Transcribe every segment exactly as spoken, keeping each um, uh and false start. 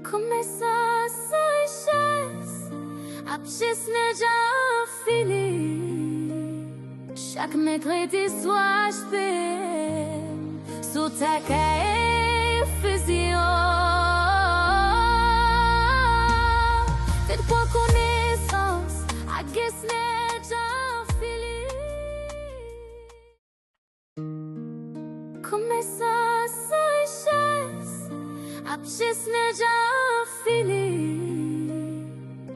Konesans se richès ap jesne Jean Philippe. Chak mèkredi swa H P M sou Taka Enfizion. Fèt pran konesans ak Gesner Jean Philippe. Konesans se richès ap jesne Jean Philippe.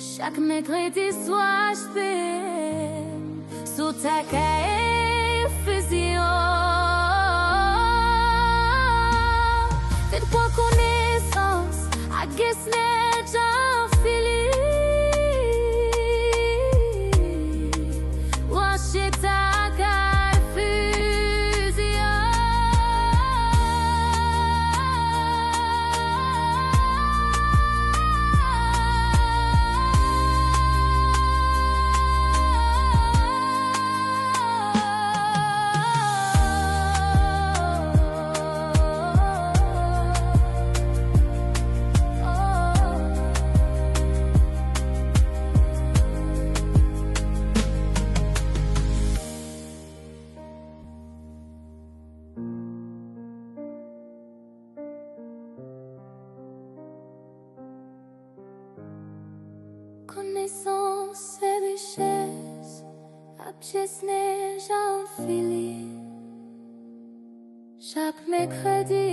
Chak mèkredi swa H P M sou Taka Enfizion. Fèt pran konesans ak Gesner Jean Philippe. Branche Taka Enfizion. Konesans se richès ap jesne Jean Philippe. Chak mèkredi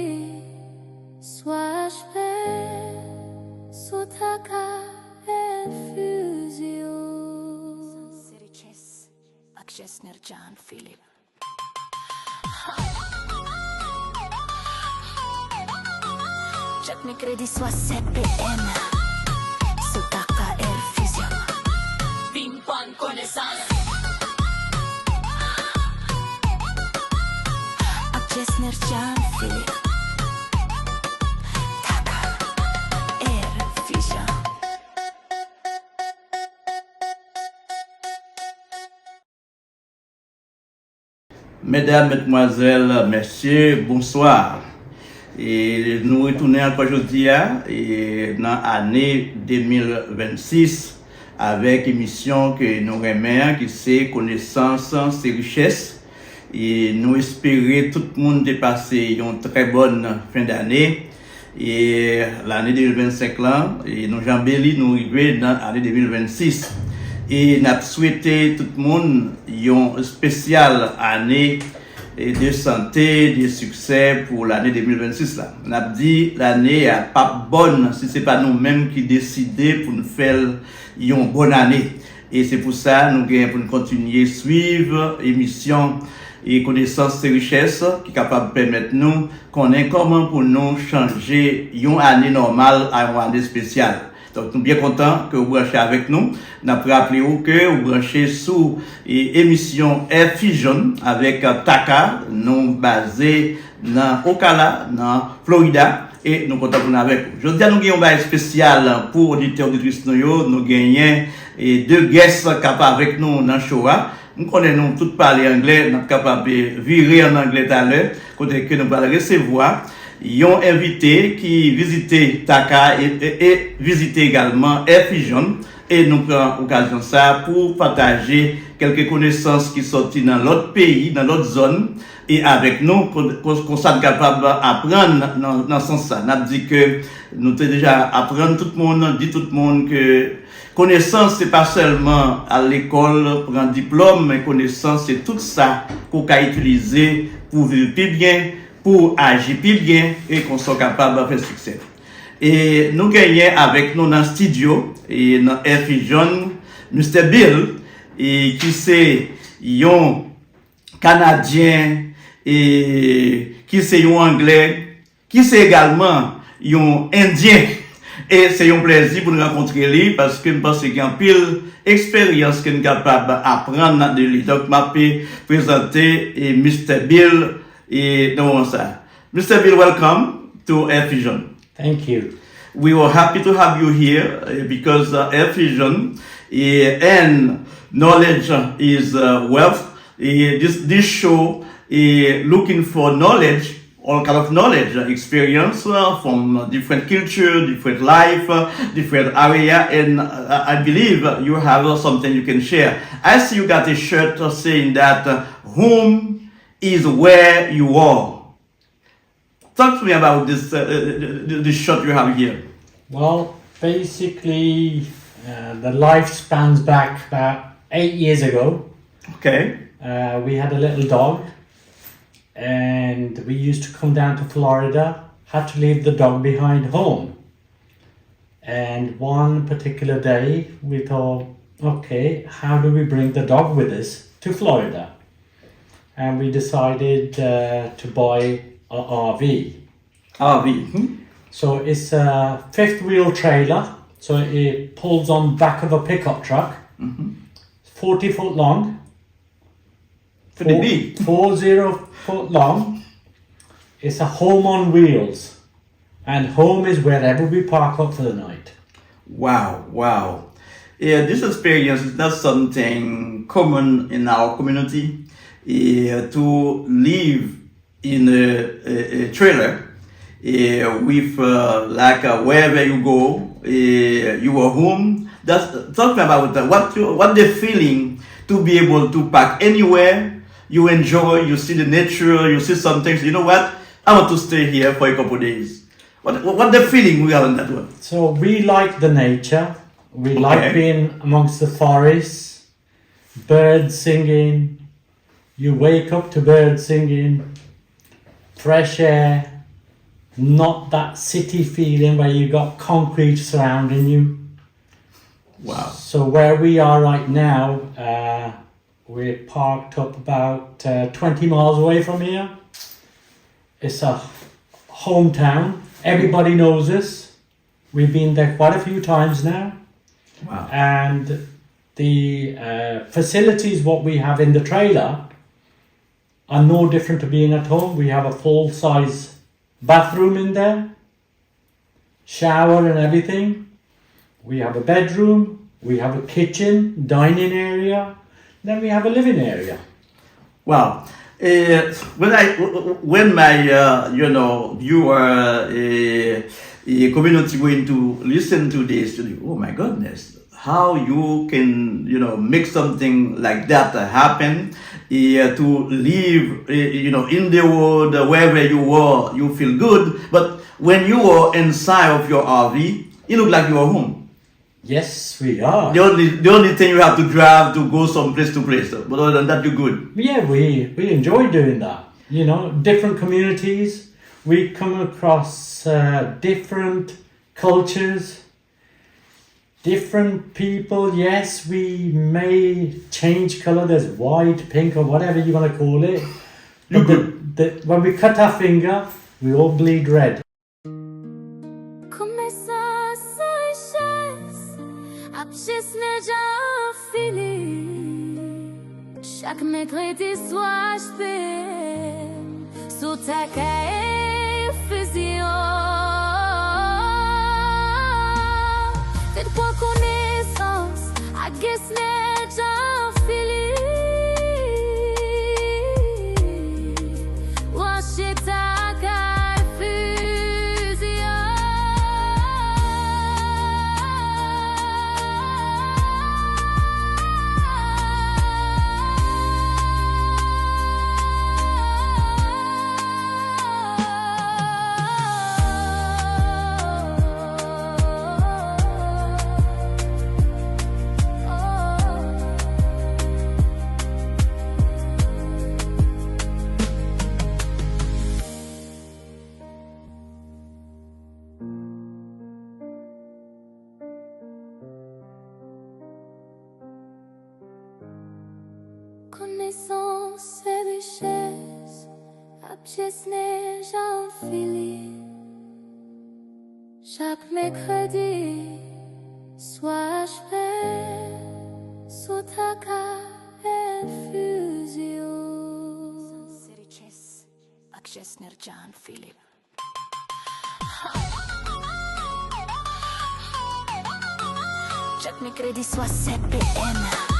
swa H P M sou Taka Enfizion. Konesans se richès ak Gesner Jean Philippe. Chak mèkredi swa sèt P M sou Taka Enfizion. Vin pran konesans ak Gesner Jean Philippe. Taka Enfizion. Medam, medmwazèl, mesye, bonswa. E nou retounen ankò jodi a, e nan ane de mil vennsis, avèk emisyon ke nou renmen an, ki se Konesans se richès. E nou espere tout moun te pase yon trè bòn fen dane. E lane de mil vennsenk lan, e nou janbe li, nou rive nan ane de mil vennsis. E n ap swete tout moun yon espesyal ane, e de sante, de siksè pou lane de mil vennsis la. N ap di lane a p ap bòn si se pa nou menm ki deside pou n fè l yon bòn ane. E se pou sa nou gen pou n kontinye swiv emisyon e Konesans se richès, ki kapab pèmèt nou konnen kòman pou nou chanje yon ane nòmal a yon ane espesyal. Donk, nou byen kontan ke w branche avèk nou. N ap raple w ke w branche sou, e, emisyon Air Fusion avèk, e, Taka. Nou baze nan Ocala, nan Florida, e nou kontan pou nou avèk ou. Jodi a, nou gen yon bagay espesyal pou oditè, oditris nou yo. Nou genyen, e, de guest k ap avèk nou nan show a. M konnen nou tout pale anglè, n ap kapab, e, vire an anglè talè, kote ke nou pral resevwa yon envite ki vizite Taka e, e, e vizite egalman Air Fusion. E nou pran okazyon sa pou pataje kèlke konesans ki sòti nan lòt peyi, nan lòt zòn, e avèk nou, kon, kon, konsa n kapab aprann nan, nan sans sa. N ap di ke nou te deja aprann tout moun, di tout moun ke konesans se pa sèlman al lekòl, pran diplòm, men konesans se tout sa ke w ka itilize pou w viv pi byen, pou w aji pi byen, e konsa w kapab fè siksè. E nou genyen avèk nou nan estidyo, e nan Air Fusion, Mistè Bill, e ki se yon Kanadyen, e ki se yon Anglè, ki se egalman yon Endyen. E se yon plèzi pou n rankontre li, paske m panse gen anpil eksperyans ke n kapab aprann de li. Donk, m ap prezante, e, Mistè Bill, e, nan moman sa. Mistè Bill, welcome to Air Fusion. Thank you. We were happy to have you here, uh, because, uh, Air Fusion, uh, and knowledge is, uh, wealth. Uh, this, this show, uh, looking for knowledge all kind of knowledge, uh, experience, uh, from different culture, different life, uh, different area, and, uh, I believe you have, uh, something you can share. I see you got a shirt, uh, saying that, uh, "Home is where you are." Talk to me about this, uh, uh, th- th- this shirt you have here. Well, basically, uh, the life spans back about eight years ago. Okay. Uh, we had a little dog, and we used to come down to Florida, had to leave the dog behind home. And one particular day, we thought, okay, how do we bring the dog with us to Florida? And we decided uh, to buy a R V. R V. Hmm? So it's a fifth wheel trailer. So it pulls on back of a pickup truck. Mm-hmm. Forty foot long. Pretty big. Four zero foot long. It's a home on wheels. And home is wherever we park up for the night. Wow, wow. Yeah, this experience is not something common in our community. Yeah, to live in a, a, a trailer, yeah, with uh, like uh, wherever you go, yeah, you are home. That's talking about uh, what you, what the feeling to be able to park anywhere you enjoy, you see the nature, you see some things. You know what? I want to stay here for a couple days. What what the feeling we have on that one? So we like the nature. We like Okay. Being amongst the forests, birds singing. You wake up to birds singing, fresh air, not that city feeling where you got concrete surrounding you. Wow. So where we are right now, uh, we're parked up about uh, twenty miles away from here. It's a hometown. Everybody knows us. We've been there quite a few times now. Wow. And the uh, facilities, what we have in the trailer, are no different to being at home. We have a full size bathroom in there, shower and everything. We have a bedroom, we have a kitchen, dining area, then we have a living area. Wow. Eh, when I when my uh, you know viewer, eh, eh, community going to listen to this, oh my goodness, how you can you know make something like that happen, eh, to live eh, you know in the world, uh, wherever you are, you feel good. But when you are inside of your R V, it look like you are home. Yes, we are. The only the only thing you have to drive to go some place to place. But other than that, you're good. Yeah, we, we enjoy doing that. You know, different communities, we come across uh, different cultures, different people. Yes, we may change color. There's white, pink, or whatever you want to call it. You But the, the, when we cut our finger, we all bleed red. Konesans se richès ap jesne jan fini. Chak mèkredi swa achte m sou taka e fizion. Fèt pran konesans ak Gesner Jean Philippe. Washi taka e fizion. Konesans se richès ap jesne jan fili. Chak mèkredi swa achte sou taka e fizion. Sa se richès ak Jesner John Philip. Chak mèkredi swa sèt p m.